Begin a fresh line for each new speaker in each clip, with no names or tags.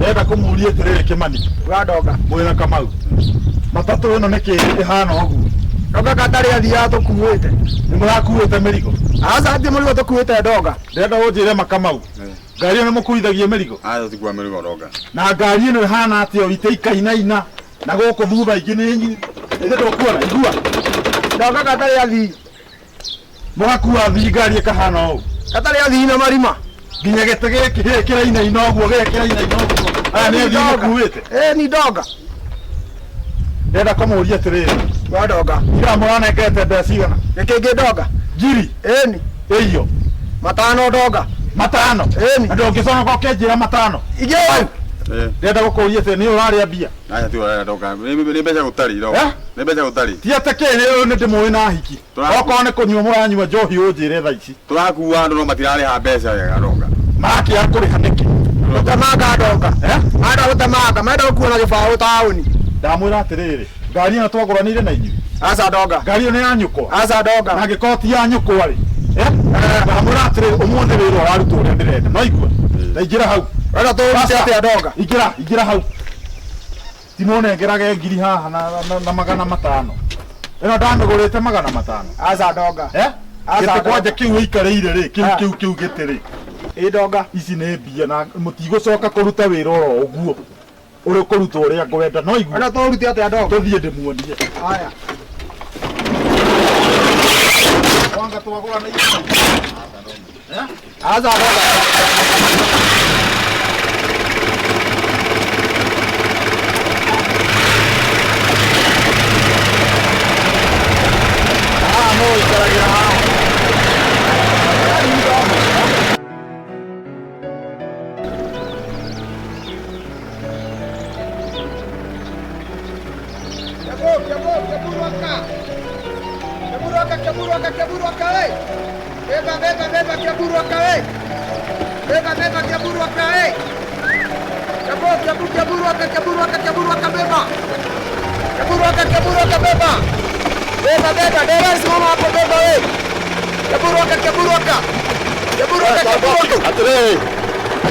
Ndĩrenda kũmũria atĩrĩrĩ Kĩmani.
Wa ndonga.
Mwĩna Kamau. Matatũ ĩno nĩkĩ ĩhana ũguo?
Ndonga gatarĩ athiaga tũkuĩte.
Nĩ mũrakuĩte mĩrigo?
Aca ti mũrigo tũkuĩte ndonga.
Ndĩrenda ũnjĩre Makamau. Ngari ĩno nĩ mũkuithagia mĩrigo?
Aca tũtikuaga mĩrigo ndonga.
Na ngari ĩno ĩhana atĩa itĩ ikainaina na gũkũ thutha ingĩ nĩ nĩ ndũkuona igua.
Ndonga gatarĩ athii.
Mũgakua athii ngari ĩkahana ũũ.
Gatarĩ athii na marima.
Nginya gĩtĩ gĩkĩ gĩkĩ kĩrainaina ũguo gĩkĩ kĩrainaina ũguo. Aya nĩ athii mũkuĩte.
Ĩ ni ndonga.
Ndĩrenda kũmũria atĩrĩrĩ.
Wa ndonga.
Ira mũranengete mbeca cigana?
Gĩkĩngĩ ndonga.
Ngiri.
Ĩni.
Ĩyo.
Matano ndonga.
Matano.
Ĩni.
Na ndũngĩconoka ũkĩnjĩra matano.
Igĩ.
Ndĩrenda gũkũria atĩrĩ nĩ ũrarĩa mbia.
Aca ti ũrarĩa ndonga. Nĩ mbeca gũtarĩ ndonga.
Eh?
Nĩ mbeca gũtarĩ.
Ti atĩ kĩ nĩ nĩ ndĩmũĩ na hiki. Okorwo nĩ kũnyua mũranyua njohi ũnjĩre thaa ici.
Tũrakua andũ no matirarĩha mbeca wega ndonga.
Marakĩaga kũrĩha nĩkĩ?
Gũtemanga ndonga.
Eh?
Marenda gũtemanga, marenda gũkua na gĩbaũ taũni.
Ndamwĩra atĩrĩrĩ, ngari ĩno twagũranĩire na inyuĩ.
Aca ndonga.
Ngari ĩyo nĩ ya nyũkwa.
Aca ndonga.
Na angĩkorwo ti ya nyũkwa rĩ. Eh? Ndamwĩra atĩrĩrĩ, ũmũthĩ wĩra ũrarutwo ũrĩa ndĩrenda. No igua. Ta ingĩra hau.
Wenda tũrute atĩa ndonga?
Ingĩra, ingĩra hau. Timũnengerage ngiri haha na, na, na magana matano. Ĩno ndamĩgũrĩte magana matano.
Aca ndonga.
Eh?
Aca
Gĩtĩ
ndonga.
kwanja kĩu ũikarĩire rĩ, kĩu
Ah.
kĩu kĩu gĩtĩ rĩ.
Ĩ ndonga.
Ici nĩ mbia na mũtigũcoka kũruta wĩra oro ũguo. Ũrĩ kũruta ũrĩa ngwenda no igua.
Wenda tũrute atĩa ndonga?
Tũthiĩ ndĩmuonie.
Haya.
Wanga twagũra na
Aca ndonga.
Haha no ũikaragĩra haha.
Kiambu, Kiambu, Kiambu Rwaka. Kiambu Rwaka, Kiambu Rwaka, Kiambu Rwaka we. Beba, beba, beba Kiambu Rwaka we. Beba, beba Kiambu Rwaka we. Kiambu, Kiambu, Kiambu Rwaka, Kiambu Rwaka, Kiambu Rwaka beba. Kiambu Rwaka, Kiambu Rwaka beba. Beba, beba, dereva simama hapo beba we. Kiambu Rwaka, Kiambu Rwaka. Kiambu Rwaka, Kiambu Rwaka.
Atĩrĩrĩ,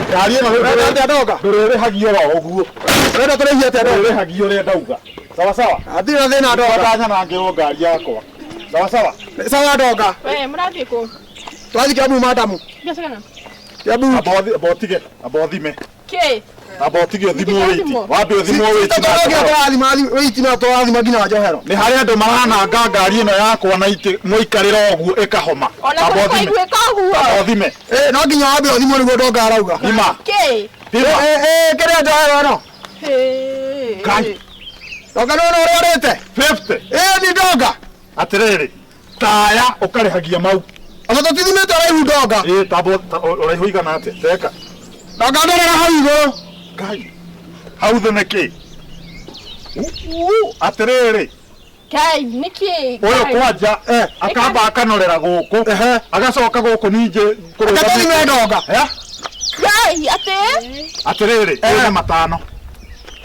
ngari ĩno
Ũrenda atĩa ndonga?
ndũrĩrĩhagio oro ũguo.
Ũrenda tũrĩhie atĩa ndonga?
Ndũrĩrĩhagio ũrĩa ndauga. Sawa sawa.
Hatirĩ na thĩna ndonga.
Ndanyanangĩrwo ngari yakwa. Sawa sawa.
Sawa ndonga.
We, mũrathiĩ kũ?
Twathiĩ Kiambu madamu.
Mbia cigana?
Kiambu.
Amba ũtige, amba ũthime.
Kĩ?
Amba ũtige ũthimwo
Nĩkĩ
wĩiti.
ndathimwo?
Wambe ũthimwo wĩiti.
Wĩiti no tũrathima nginya njohero.
Nĩ harĩ andũ marananga ngari ĩno yakwa na itĩ mũikarĩra ũguo ĩkahoma.
Ona
Amba
kũrĩ
ũthime.
kwaiguĩka ũguo.
Amba ũthime.
Eh, no nginya wambe ũthimwo nĩguo ndonga arauga.
Thima.
Kĩ?
Thima.
Eh, eh, kĩrĩa njohero ĩno.
Hĩ.
Ngai.
Ndonga nĩwona ũrĩa ũrĩte.
50.
Ĩ ni ndonga.
Atĩrĩrĩ, taya ũkarĩhagia mau.
Ona tũtithimĩte ũraihu ndonga.
Ĩ tamba ũraihu ũigana atĩa? Teka.
Ndonga ndorera hau igũrũ.
Ngai. Hau thĩ nĩ kĩ? Atĩrĩrĩ,
Ngai, nĩkĩ?
ũyũ
Ngai.
kwanja akamba akanorera gũkũ agacoka gũkũ ningĩ
Reke tũthime ndonga.
Eh?
Ngai, atĩ?
Atĩrĩrĩ, wĩna matano.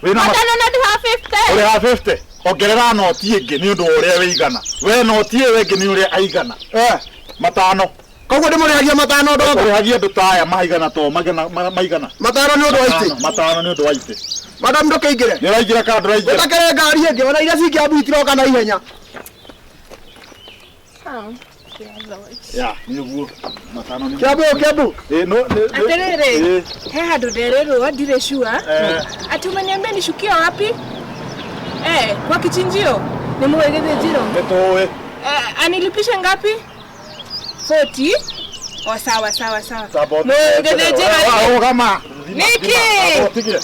Wĩna
Matano na ndĩha 50.
ũrĩ ha 50. Ongerera noti ĩngĩ nĩ ũndũ wa ũrĩa wĩigana. We noti ĩyo ĩngĩ nĩ ũrĩa aigana.
Eh,
Matano.
koguo ndĩmũrĩhagia matano ndonga.
Ũrĩhagia andũ ta aya maigana to magana maigana.
Matano nĩ ũndũ wa itĩ.
Matano nĩ ũndũ wa itĩ.
Madam ndũkĩingĩre.
Nĩ ũraingĩra kana ndũraingĩra?
Ũtakĩrĩ ngari ĩngĩ ona iria ci Kiambu itiroka na ihenya.
Ah.
Ya, nĩ ũguo. Matano nĩ.
Kiambu, Kiambu.
Ĩ no nĩ
Atĩrĩrĩ,
Ĩ.
he handũ nderĩrwo ndirĩ sure.
Eh.
Ati umeniambia nishukie wapi? Eh, kwa kichinjio. Ni muwe gĩthĩnjĩro.
Nĩ tũĩ.
Eh, anilipishe ngapi? 40. O sawa sawa sawa.
Tamba
Muwe gĩthĩnjĩro.
Rũgama.
Nĩkĩ?
Amba ũtige.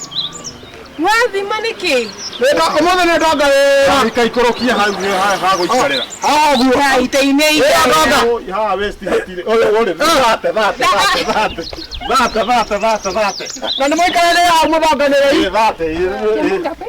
Wathima nĩkĩ?
Ũmũthĩ nĩ ndonga wĩra.
Ikaikũrũkia hau ha gũikarĩra.
Haha ũguo.
Ngai ite-inĩ
Wĩra ndonga.
Haha waist hatirĩ. Ũyũ ũrĩ. Thate thate thate thate. Thate thate thate thate.
Na nĩ mũikarĩre hau mũbanganĩrei.
Ĩ thate.
Kiambu ngapi?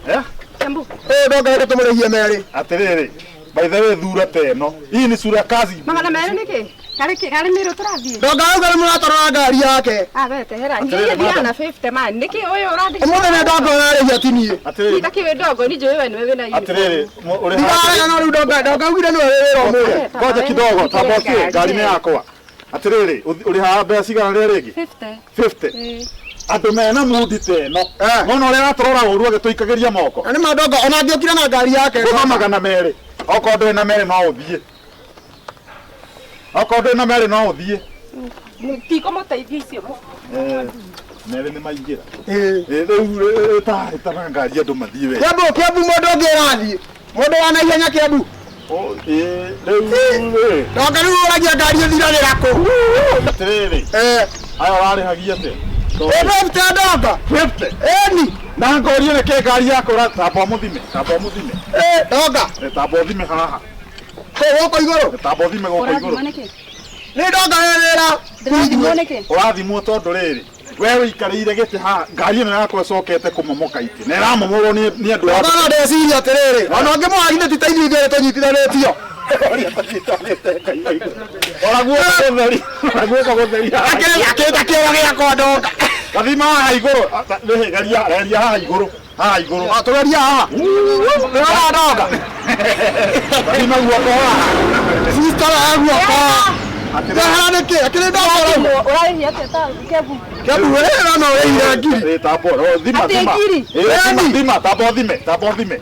Eh?
Kiambu.
Ĩ ndonga reke tũmũrĩhie merĩ.
Atĩrĩrĩ. By the way thura ta ĩno. Hii ni sura kazi.
Magana merĩ nĩkĩ? Karĩ kĩ? Karĩ Mĩrũ tũrathiĩ?
Ndonga auga nĩ mũratorora ngari yake.
Ah, we tehera.
Atĩrĩrĩ,
Niĩ thiaga
madam.
na 50 man. Nĩkĩ ũyũ ũrandĩhia?
Ũmũthĩ nĩ ndonga ũrarĩhia ti niĩ.
Atĩrĩrĩ.
Ita kĩ wĩ ndogo, niĩ njũĩ we nĩwe wĩna uniform.
Atĩrĩrĩ. Ũrĩ
Ndirarega no rĩu ndonga ndonga augire nĩwe wĩ wĩra ũmũthĩ.
Ngoja kidogo, tamba ũtige, ngari nĩ yakwa. Atĩrĩrĩ, ũrĩhaga mbeca cigana rĩrĩa rĩngĩ?
50.
50.
Ĩ.
Andũ mena mundi ta ĩno. Nona ũrĩa aratũrora ũru agĩtũikagĩria moko.
Na nĩ ma ndonga ona angĩokire na ngari yake.
Gũtha 200. Okorwo ndũrĩ na merĩ no ũthiĩ. Okorwo ndũrĩ na merĩ no ũthiĩ.
Tikũmũteithia icio.
Merĩ nĩ maingĩra.
Ĩĩ.
Rĩu ĩtara ngari andũ mathiĩ wega.
Kiambu Kiambu mũndũ ũngĩ ũrathiĩ. Mũndũ wa naihenya Kiambu.
Rĩu rĩ.
Ndonga rĩu ũragia ngari ĩthiragĩra kũ?
Atĩrĩrĩ. Aya ũrarĩhagia atĩa?
Ĩ 50 ndonga.
50?
Ĩni.
Na ngorie nĩkĩ ngari yaku tamba ũmũthime. Tamba ũmũthime.
Ndonga.
Tamba ũthime haha.
Kũ gũkũ igũrũ?
Tamba ũthime gũkũ igũrũ.
Ũrathimwo nĩkĩ?
Nĩ ndonga wĩ wĩra.
Ndĩrathimwo nĩkĩ?
Ũrathimwo tondũ rĩrĩ. We wĩikarĩire gĩtĩ haha ngari ĩno yakwa ĩcokete kũmomoka itĩ na ĩramomorwo nĩ andũ a
Ndonga no ndeciria atĩrĩrĩ ona ũngĩmũha githĩ ti ta ithuĩ ithuerĩ tũnyitithanĩtio.
Ona guoko gũtheri. Ona guoko gũtheri.
Akĩrĩ ta kĩoro gĩakwa ndonga.
Gathima haha igũrũ. Rĩhĩ geria geria haha igũrũ. Haha igũrũ.
Tũgeria haha. Nĩwona ndonga.
Gathima guoko haha.
Sister wa guoko. Ndehera nĩkĩ? Akĩrĩ ndonga ũrauma.
Ũrarĩhia atĩa ta Kiambu?
Kiambu wĩra no ũrĩhire ngiri.
Tamba thima
Atĩ
thima.
ngiri?
Thima thima tamba ũthime tamba ũthime.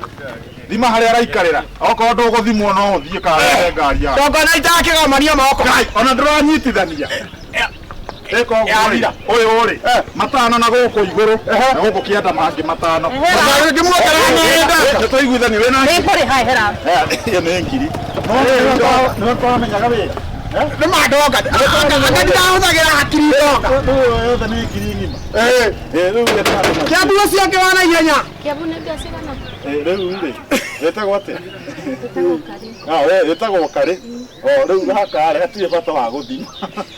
Thima harĩa araikarĩra. Okorwo ndũgũthimwo no ũthiĩ karehe ngari yaku.
Ndonga na itakĩgomania moko.
Ngai ona ndũranyitithania. Ĩka ũguo rĩ. Ũyũ rĩ. 5 na gũkũ igũrũ. Na gũkũ kĩanda mangĩ 5.
Ngĩmuongerera merĩ ndonga.
Nĩ tũiguithanie wĩna ngiri.
Nĩngũrĩha hera.
Ĩyo nĩ ngiri. No nĩwe twamenyaga wĩra.
Nĩ ma ndonga. Anga ndirahũthagĩra hakiri ndonga.
Rĩu yothe nĩ ngiri ng'ima. Rĩu ĩtagwo
Kiambu ũcio ũngĩ wa naihenya.
Kiambu nĩ mbia cigana?
Rĩu rĩ ĩtagwo atĩa? Ĩtagwo karĩ. Rĩu gaka rĩ hatirĩ bata wa gũthima.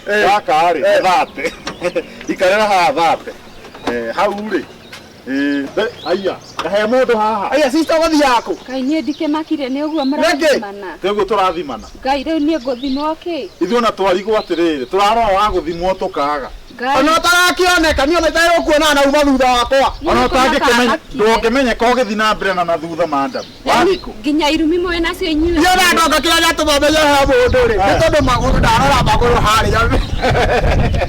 Gaka rĩ 30. Ikarĩra haha 30. Hau rĩ. Aya, he mũndũ haha.
Aya sister gũthiaga kũ?
Ngai niĩ ndikĩmakire nĩ ũguo mũrathimana.
Nĩ ũguo tũrathimana.
Ngai rĩu niĩ ngũthimwo kĩ?
Ithuĩ ona twarigwo atĩrĩrĩ, tũrarora wa gũthimwo tũkaga.
Ona ũtarakĩoneka niĩ ona itarĩ na uma thutha wakwa.
Ona ũtangĩkĩmenya ndũngĩmenyeka ũgĩthiĩ na mbere na thutha madam. Wathikũ.
Nginya irumi mwĩ nacio inyuĩ.
Niĩ ona ndonga kĩrĩa gĩatũma menye he mũndũ rĩ, nĩ tondũ magũrũ ndarora magũrũ harĩa.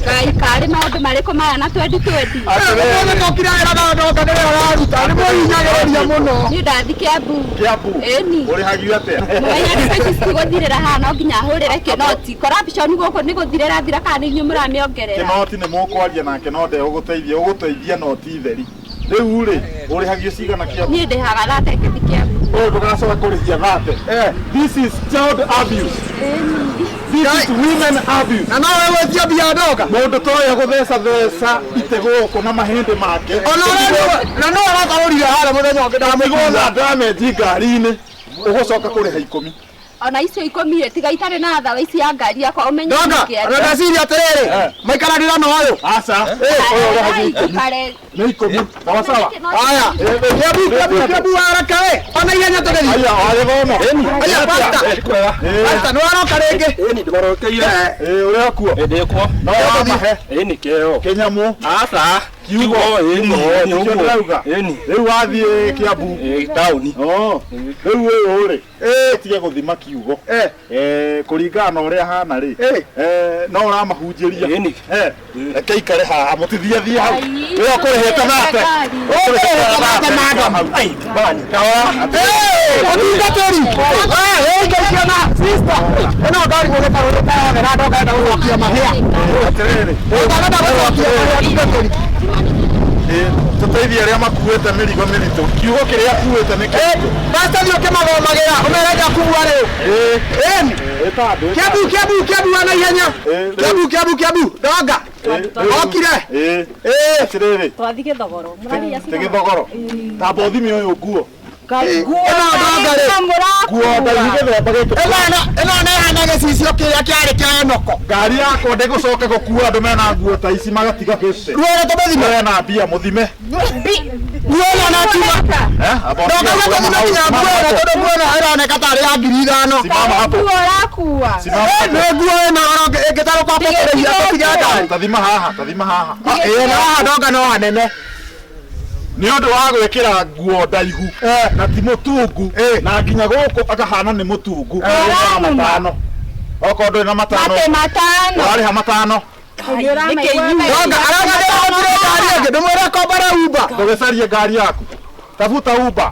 Ngai karĩ maũndũ marĩkũ maya na twendi twendi.
Ũmũthĩ tokire wĩra na ndonga nĩwe ũraruta, nĩ mũhinyagĩrĩria mũno.
Niĩ ndathi Kiambu.
Kiambu.
Ĩni.
Ũrĩhagio atĩa?
Mũmenya mbeca ici citigũthirĩra haha no nginya hũrĩre kĩnoti. Corruption gũkũ nĩ gũthirĩra thira kana nĩ inyuĩ mũramĩongerera.
Kĩnoti nĩ mũkwaria nake no ndegũgũteithia, ũgũteithia noti theri. Rĩu rĩ, ũrĩhagio cigana Kiambu?
Niĩ ndĩhaga 30 ngĩthiĩ Kiambu.
Ũyũ ndũgacoka kũrĩhia 30. This is child abuse. This is women abuse.
Na nowe gwĩtia mbia ndonga.
Mũndũ toĩ gũtheca theca itĩ gũkũ na mahĩndĩ make.
Ona ũrĩa na no aratarũrire harĩa mũthenya ũngĩ
ndamũgũtha damage ngari-inĩ. Ũgũcoka kũrĩha 10.
Ona icio 10 rĩ tiga itarĩ na thawa ici ya ngari yakwa ũmenye
Ndonga,
nĩkĩ
ona ndeciria atĩrĩrĩ, maikaragĩra na ũyũ.
Aca. Ũyũ ũrĩhagio 10. Nĩ 10. Sawa sawa.
Aya. Kiambu Kiambu Kiambu haraka we. Ona ihenya tũgĩthiĩ.
Aya, wagĩthoma.
Aya pasta. Pasta nĩ waroka rĩngĩ.
Ĩni ndĩmarokeire.
Ũrĩa kuo.
Ndĩ kuo.
No wamahe.
Ĩni kĩo.
Kĩnyamũ.
Aca.
Kiugo.
Ĩni.
Nĩkĩo ndĩrauga.
Ĩni.
Rĩu wathiĩ Kiambu.
Taũni.
Rĩu ũyũ rĩ, tige gũthima kiugo. Kũringana na ũrĩa hana rĩ, no ũramahunjĩria.
Ĩni.
Reke ikare haha mũtithiathie hau. Wĩ ũkũrĩhĩte 30.
Ũkũrĩhĩte 30 madam. Mũtungatĩri. Ĩĩ sister. Ĩno ngari gũgĩtarũrĩte yothe na ndonga enda gũcokia mahĩa.
Atĩrĩrĩ.
Ndonga enda gũcokia mahĩa mũtungatĩri.
Tũteithie arĩa makuĩte mĩrigo mĩritũ. Kiugo kĩrĩa akuĩte nĩ kĩritũ.
Pastor thiĩ ũkĩmathomagĩra ũmere ndakua rĩu. Ĩni. Kiambu Kiambu Kiambu wa naihenya. Kiambu Kiambu Kiambu ndonga. Okire.
Atĩrĩrĩ.
Twathiĩ gĩthogoro. Mũrarĩa
Tĩ gĩthogoro. Tamba ũthime ũyũ nguo.
Nguo ndonga rĩ.
Nguo ndaihu gĩthemba gĩkĩ.
Ĩno nĩ ĩhana gĩcicio kĩrĩa kĩarĩ kĩa Enoko.
Ngari yakwa ndĩgũcoka gũkua andũ mena nguo ta ici magatiga 50.
Ruo ĩno tũmĩthime.
Mena mbia mũthime.
Nguo ĩno na kiuga. Ndonga tũthime nginya nguo ĩno tondũ nguo ĩno ĩroneka tarĩ ya 5,000.
Simama hapo.
Nguo ũrakua.
Nĩ nguo ĩno ĩngĩtarũka kũrĩhia tũtige ngari.
Tathima haha, tathima haha.
Ĩĩ na haha ndonga no hanene.
Nĩ ũndũ wa gwĩkĩra nguo ndaihu na ti mũtungu na nginya gũkũ akahana nĩ mũtungu. 5. Okorwo ndũrĩ na 5.
Mate 5.
Ũrarĩha 5.
Ndonga arauga Ndũgũtire ngari ĩngĩ, ndũmwĩre kombore Uber.
Ndũgĩcarie ngari yaku. Tafuta Uber.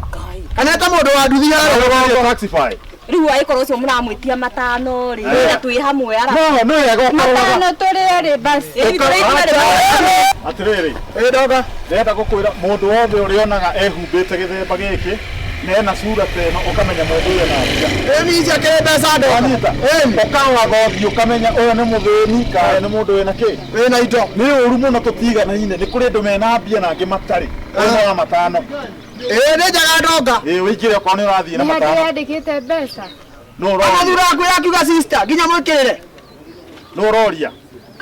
Kana ta mũndũ wa nduthi harĩa
Rũgongo Taxify.
Rĩu angĩkorwo ũcio mũramwĩtia matano rĩ, na twĩ hamwe ara.
No, nĩ wega ũkaroraga.
Matano tũrĩ erĩ basi.
Ĩĩ, tũrĩ ithuerĩ basi.
Atĩrĩrĩ,
Ĩ ndoga.
ndĩrenda gũkwĩra mũndũ wothe ũrĩonaga ehumbĩte gĩthemba gĩkĩ na ena cura ta ĩno ũkamenya mũndũ ũyũ ena mbia.
Ĩ niĩ njiakĩrĩ mbeca ndoga.
Wanyita?
Ĩni.
Ũkarora ũthiũ ũkamenya ũyũ nĩ mũthĩni kana nĩ mũndũ wĩna kĩ.
Wĩna indo.
Nĩ ũru mũno tũtiganaine, nĩ kũrĩ andũ mena mbia na angĩ matarĩ. Ũyũ wa matano.
Ĩ nĩ njega ndoga.
Ĩ ũingĩre okorwo nĩ ũrathiĩ na
Nĩ
matano.
yandĩkĩte mbeca.
Nũ
Ona
ũroria?
thura ngwĩra akiuga sister nginya mwĩkĩrĩre.
Nũ ũroria?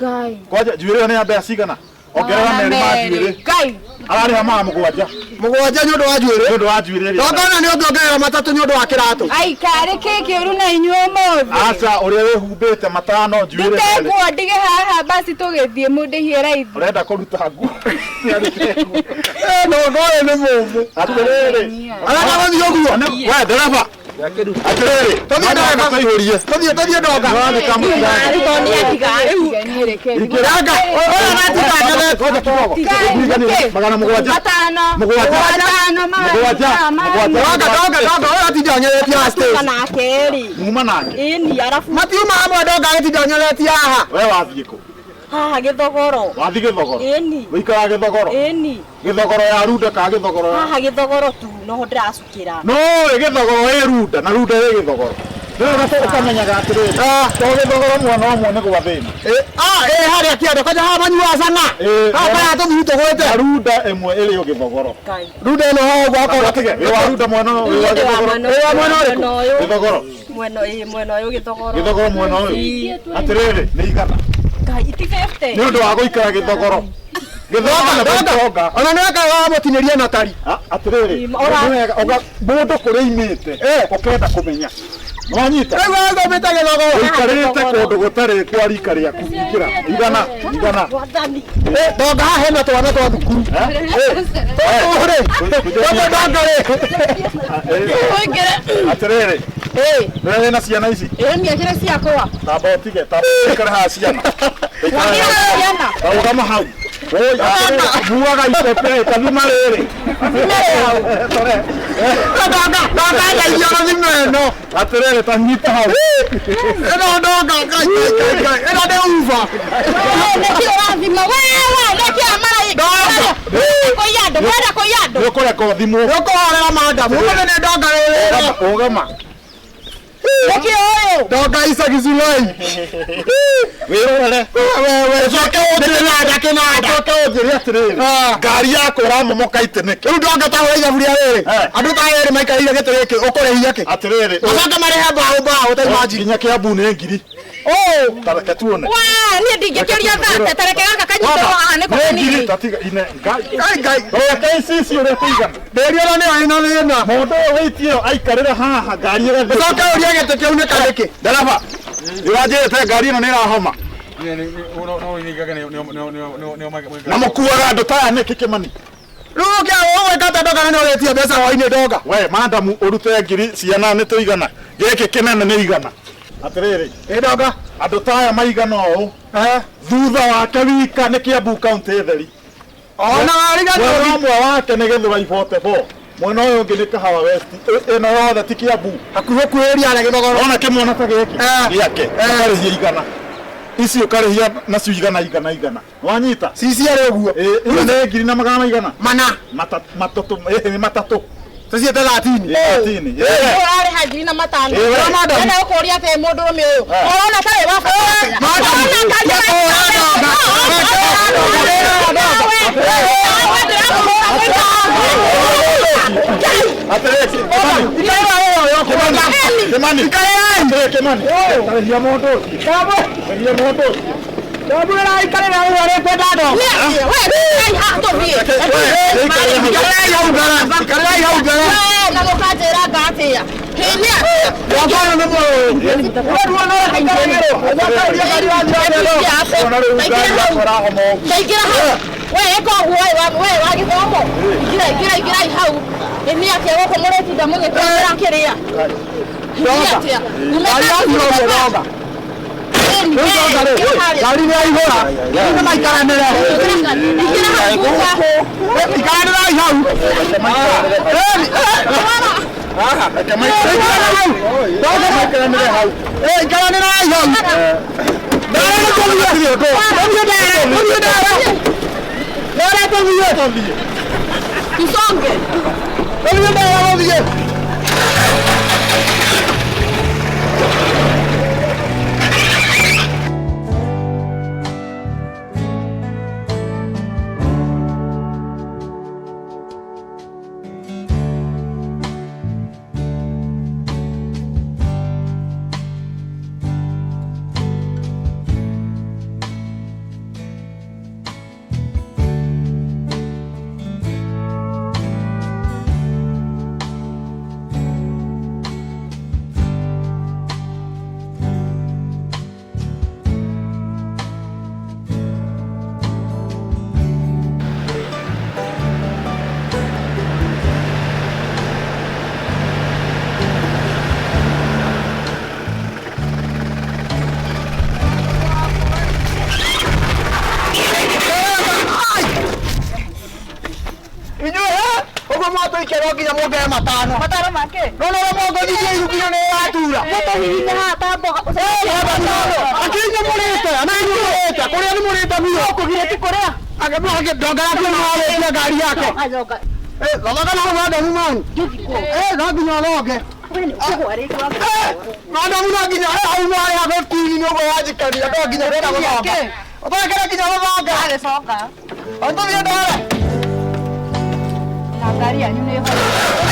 Ngai.
Kwanja njuĩrĩ ĩyo nĩ ya mbeca cigana? Ongerera merĩ ma njuĩrĩ.
Ngai.
Ararĩha maa mũgwanja.
Mũgwanja nĩ ũndũ wa njuĩrĩ.
Nĩ ũndũ wa njuĩrĩ ĩrĩa.
Ndoga ona nĩ ũngĩongerera matatũ nĩ ũndũ wa kĩratũ.
Ai karĩ kĩ kĩũru na inyuĩ ũmũthĩ.
Aca ũrĩa wĩhumbĩte matano njuĩrĩ.
Ndute
merĩ.
nguo ndige haha basi tũgĩthiĩ mũndĩhie raithi.
Ũrenda kũruta nguo.
Ĩ ndoga ũyũ nĩ mũmũ.
Atĩrĩrĩ.
Arenda gũthiĩ ũguo.
We ndereba. Atĩrĩrĩ.
Tũthiĩ ndoga.
Tũihũrie.
Tũthiĩ tũthiĩ ndoga.
Nĩwathĩka mũrango.
Rĩu tondũ nĩ atiga rĩu.
Ndoga. Ũyũ aratinda nyonete.
Ngoja kidogo.
Ngai.
Magana mũgwanja.
Matano.
Mũgwanja.
Matano.
Mũgwanja. Mũgwanja.
Ndoga ndoga ndoga ũyũ aratinda nyonetie haha stage.
Tuka nake rĩ.
Muma nake.
Ĩni arabu
Matiuma hamwe ndoga agĩtinda nyonetie haha.
We wathiĩ kũ?
haha gĩthogoro.
Wathiĩ gĩthogoro.
Ĩni.
Wĩikaraga gĩthogoro.
Ĩni.
Gĩthogoro ya runda kana gĩthogoro ya
Haha gĩthogoro tu noho ndĩracukĩra.
No gĩthogoro ĩ runda na runda ĩ gĩthogoro. Rĩu ũkamenyaga atĩrĩrĩ. To gĩthogoro mwena ũmwe nĩ gwa thĩna.
Ĩ harĩa kĩanda kwanja haha manyuaga cang'a.
Ĩ,
Haha kaya tũthiĩ tũgwĩte.
Na runda ĩmwe ĩrĩ o gĩthogoro.
Ngai.
Runda ĩno haha ũguo akorwo.
Tige, wĩ wa runda mwena ũyũ, wĩ wa
Niĩ ndĩ wa
gĩthogoro.
mwena
Ĩ wa mwena ũrĩkũ?
Mwena ũyũ.
Gĩthogoro.
Mwena ĩ mwena ũyũ gĩthogoro.
Gĩthogoro mwena ũyũ. Atĩrĩrĩ, nĩ igana.
Ngai iti 50.
Nĩ ũndũ wa gũikara gĩthogoro. Gĩthogoro na gĩtonga.
Ona nĩ wekaga wamũtinĩria na tari.
Atĩrĩrĩ,
Ora-
nĩ wega, mũndũ kũrĩa imĩte, ũkenda kũmenya. Nĩwanyita?
Rĩu wethomete gĩthogoro.
Ũikarĩte kũndũ gũtarĩ kwa rika rĩaku. Ingĩra. Igana, igana.
Mwathani.
Ĩ, Ndoga haha hena twana twa thukuru. Tũtũ rĩ. Tũtũ ndoga rĩ.
Atĩrĩrĩ, nĩwe wĩna ciana ici?
Ĩĩ niakĩrĩ ciakwa.
Tamba ũtige, tamba ũikare haha ciana. Ũikare haha.
Ciana.
Ta rũgama hau. Oi, atĩrĩrĩ, muaga icembe, ta thima rĩrĩ. Tore.
Ndoga ndoga ndeithia na thimũ ĩno.
Atĩrĩrĩ, ta nyita hau.
Ĩno ndoga ngai ngai ngai. Ĩno nĩ uba.
Nĩkĩ ũrathima? Wewe nĩkĩ amara
Ndoga.
kũiya andũ, mwenda kũiya andũ.
Nĩ ũkũreka ũthimwo.
Nĩ ũkũhorera madam. Ũmũthĩ nĩ ndoga rĩrĩ.
Rũgama.
Nĩkĩ ũyũ?
Ndoga Isaac Zulai.
Wĩrorere.
Wewe ũcoke ũnjĩre kĩnanda kĩnanda.
Ũcoke ũnjĩre atĩrĩrĩ, ngari yakwa ĩramomoka itĩ nĩkĩ?
Rĩu ndoga ta hũra ithabu rĩa rĩrĩ.
Eh.
Andũ ta erĩ maikarĩire gĩtĩ gĩkĩ ũkũrĩhia kĩ?
Atĩrĩrĩ,
Macoke marĩhe mbaũ mbaũ ta imagine.
nginya Kĩambu nĩ ngiri. Ta reke tuone.
Wa, niĩ ndingĩkĩria thate, ta reke gaka kanyitĩrwo haha nĩko
Nĩ ngiri
kanini.
ta tiga ine ngai.
Ngai ngai.
Rora KCC ũrĩa kũigana.
Ndĩri ona nĩyo ĩna thĩna.
Mũndũ ũyũ wĩitie ĩyo aikarĩre haha ngari ĩgathũka.
Ũcoke ũrie gĩtĩ kĩu nĩ karĩkĩ.
Ndereba, nĩũranjĩrĩte ngari ĩno nĩ ĩrahoma. Na mũkuaga andũ ta aya nĩkĩ Kĩmani?
Rĩu ũkĩa ũgwĩka atĩa ndoga na nĩ ũrĩtie mbeca hwainĩ ndoga.
We madamu ũrute ngiri ciana nĩ tũigana. Gĩkĩ kĩnene nĩ igana. Atĩrĩrĩ,
Ĩ ndoga.
andũ ta aya maigana ũũ thutha wake wika nĩ Kiambu County theri.
Ona wariganĩrwo.
Mwena ũmwe wake nĩ Gĩthũrai 44. Mwena ũyũ ũngĩ nĩ Kahawa West. Ĩno yothe ti Kiambu.
Hakuhĩ kuhĩrĩria harĩa gĩthogoro.
Ona kĩmwana ta gĩkĩ gĩake ũkarĩhia igana. Ici ũkarĩhia nacio igana igana igana. Wanyita?
Cici arĩ ũguo.
Ĩ, ĩno nĩ ngiri na magana maigana?
Mana.
Matatũ, ĩ, nĩ matatũ.
Tũciĩte 13.
Ĩ, 13. Ĩ,
Ũrarĩha ngiri na matano.
Ĩ, we.
Madam.
Ndĩrenda gũkũria atĩ mũndũrũme ũyũ. Ũrona tarĩ wa bata.
Madam.
Ũrona tarĩ wa
Atĩrĩrĩ, Kĩmani. Kĩmani. Kĩmani. Atĩrĩrĩ, Kĩmani. Tarĩhia mũndũ ũcio. Tarĩhia mũndũ ũcio.
Ndamwĩra aikarĩre ũguo arĩkwenda ndoga. Ikarĩrai hau mbere. Ikarĩrai hau mbere.
Na mũkanjĩra ngatĩa. Hĩ nĩ atĩa?
Ndoga ũyũ nĩ mũũru. We nduona ũrĩa aikaragĩrwo. Ũcoke ũrie ngari wathira atĩa ndoga.
Ona rĩu ngari yakwa ĩrahoma ũguo.
Taingĩra hau. We ĩka ũguo we wa gĩthomo. Ingĩra ingĩra ingĩrai hau. Nĩ atĩa gũkũ mũretinda mũgĩtwĩra kĩrĩa? Nĩ atĩa?
Ngari yathira ũguo ndoga. Ngari nĩ yaihũra. Rĩu nĩ maikaranĩre. Ikaranĩrai hau. Ikaranĩrai hau. Ndare tũthiĩ.
Tusonge.
Tũthiĩ ndare tũthiĩ. Mwatũikĩrwo nginya muongere matano.
Matano make?
No no mwongorithie ihu nginya nĩ yatura.
Mũtũhihinye haha ta mboga.
Akinya mũrĩte, na inyuĩ mũrĩte, kũrĩa nĩ mũrĩte biũ.
Kũgirĩti kũrĩa?
Ndongera biũ nĩ warĩkia ngari yake. Thothoka na hau madamu mani. No nginya ũthonge. Madamu no nginya hau marĩha 15 nĩ ũguo wanjikaria, no nginya ũrenda gũthonga. Ũthongere nginya gũthonga.
Agĩcoka.
Tũthiĩ ndare.
Na ngari yanyu nĩ horo.